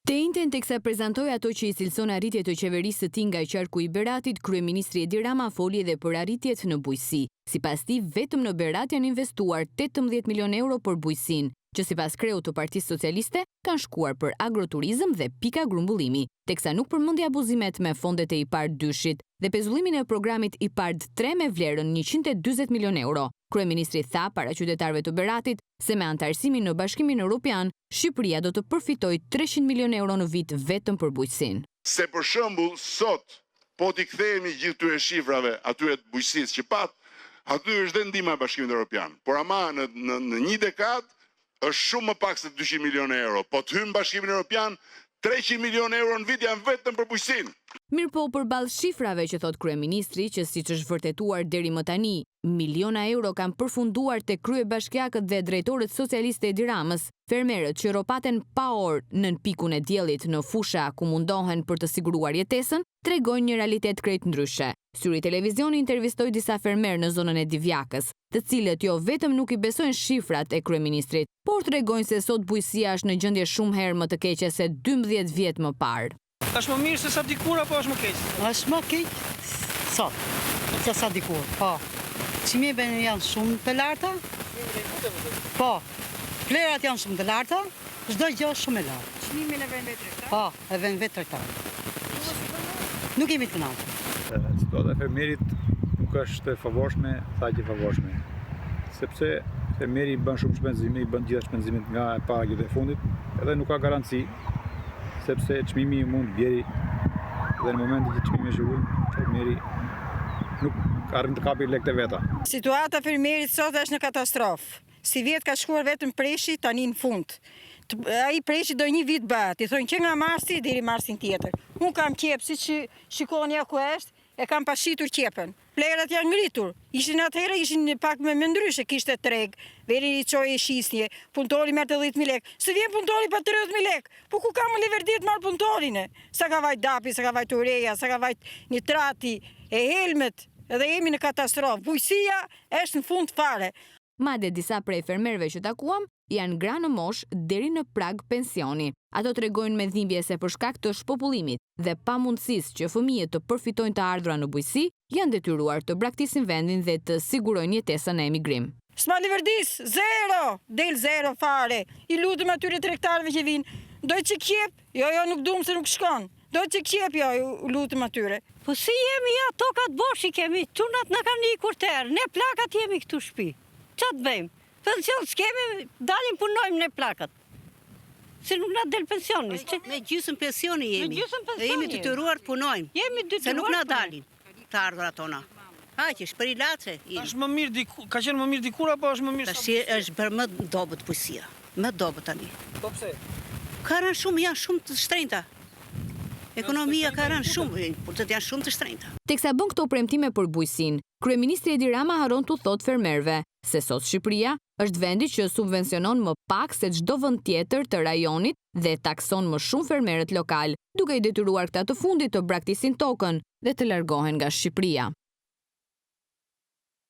Të enjten teksa prezantoi ato që i cilëson arritje të qeverisë së tij nga qarku i Beratit, kryeministri Edi Rama foli edhe për arritjet në bujqësi. Sipas tij, vetëm në Berat janë investuar 18 milionë euro për bujqësinë, që sipas kreut të Partisë Socialiste kanë shkuar për agroturizëm dhe pika grumbullimi, teksa nuk përmendi abuzimet me fondet e IPARD dyshit dhe pezullimin e programit IPARD 3 me vlerën 140 milionë euro. Kryeministri tha para qytetarëve të Beratit se me anëtarësimin në Bashkimin Europian, Shqipëria do të përfitojë 300 milionë euro në vit vetëm për bujqësinë. Se për shembull sot po t'i kthehemi gjithë këtyre shifrave atyre të bujqësisë që patë, aty është dhe ndihma e Bashkimit Europian. Por ama në në në një dekadë është shumë më pak se 200 milionë euro. Po të hyjmë në Bashkimin Europian, 300 milionë euro në vit janë vetëm për bujqësinë. Mirëpo përballë shifrave që thotë kryeministri, që siç është vërtetuar deri më tani, miliona euro kanë përfunduar te kryebashkiakët dhe drejtorët socialistë të Edi Ramës, fermerët që rropaten pa orë nën pikun e diellit në fusha ku mundohen për të siguruar jetesën, tregojnë një realitet krejt ndryshe. Syri Televizioni intervistoi disa fermerë në zonën e Divjakës, të cilët jo vetëm nuk i besojnë shifrat e kryeministrit, por tregojnë se sot bujqësia është në gjendje shumë herë më të keqe se 12 vjet më parë. Është më mirë se sa dikur apo është më keq? Është më keq sot se sa dikur, po. Çmimet janë shumë të larta. Po. Plehrat janë shumë të larta, çdo gjë është shumë e lartë. Çmimin e vënë vetë tregtar? Po, e vënë vetë tregtar. Nuk jemi të kënaqur. Situata e fermerit nuk është e favorshme, tha që e favorshme. Sepse fermeri bën shumë shpenzime, i bën gjitha shpenzimet nga e para deri te e fundit, edhe nuk ka garanci sepse çmimi mund të bjeri dhe në momentin që çmimi është i ulët, fermeri nuk arrin të kapi lekët e veta. Situata e fermerit sot është në katastrofë. Sivjet ka shkuar vetëm preshi tani në fund. Ai preshi do një vit bëhet, i thonë që nga marsi deri marsin tjetër. Unë kam qepë, siç shikoni ja ku është, e kam pa shitur qepën. Plehrat janë ngritur. Ishin atëherë, ishin pak më më ndryshe, kishte treg, veri i çoje i shisje, punëtori merrte 10.000 lekë. Se vjen punëtori pa 30.000 lekë. Po ku kam leverdi të marr punëtorin e? Sa ka vajt dapi, sa ka vajt ureja, sa ka vajt nitrati, e helmet, edhe jemi në katastrofë. Bujqësia është në fund fare. Madje disa prej fermerëve që takuam janë gra në moshë deri në prag pensioni. Ato tregojnë me dhimbje se për shkak të shpopullimit dhe pamundësisë që fëmijët të përfitojnë të ardhura në bujqësi, janë detyruar të braktisin vendin dhe të sigurojnë jetesën në emigrim. S'ma leverdis, zero, del zero fare. I lutem atyre tregtarëve që vinë, do çik qepë? Jo, jo, nuk duam se nuk shkon. Do çik qepë, jo, u lutem atyre. Po si jemi, ja, tokat bosh i kemi, çunat na kanë ikur tërë, ne plakat jemi këtu shpi. Ça të bëjmë? Pension s'kemi, dalim punojmë ne plakat. Se nuk na del pensioni. Me gjysmë pensioni jemi. Me gjysmë pensioni. Jemi detyruar të punojmë. Jemi detyruar. Se nuk na dalin të ardhurat tona. Aq është për ilaçe. Është më mirë diku, ka qenë më mirë dikur apo është më mirë sot? Tash është bërë më dobët bujqësia. Më dobët tani. Po pse? Ka rënë shumë, janë shumë të shtrenjta. Ekonomia ka rënë shumë, inputet janë shumë të shtrenjta. Teksa bën këto premtime për bujqësinë, kryeministri Edi Rama harron t'u thotë fermerëve se sot Shqipëria është vendi që subvencionon më pak se çdo vend tjetër të rajonit dhe takson më shumë fermerët lokalë, duke i detyruar këta të fundit të braktisin tokën dhe të largohen nga Shqipëria.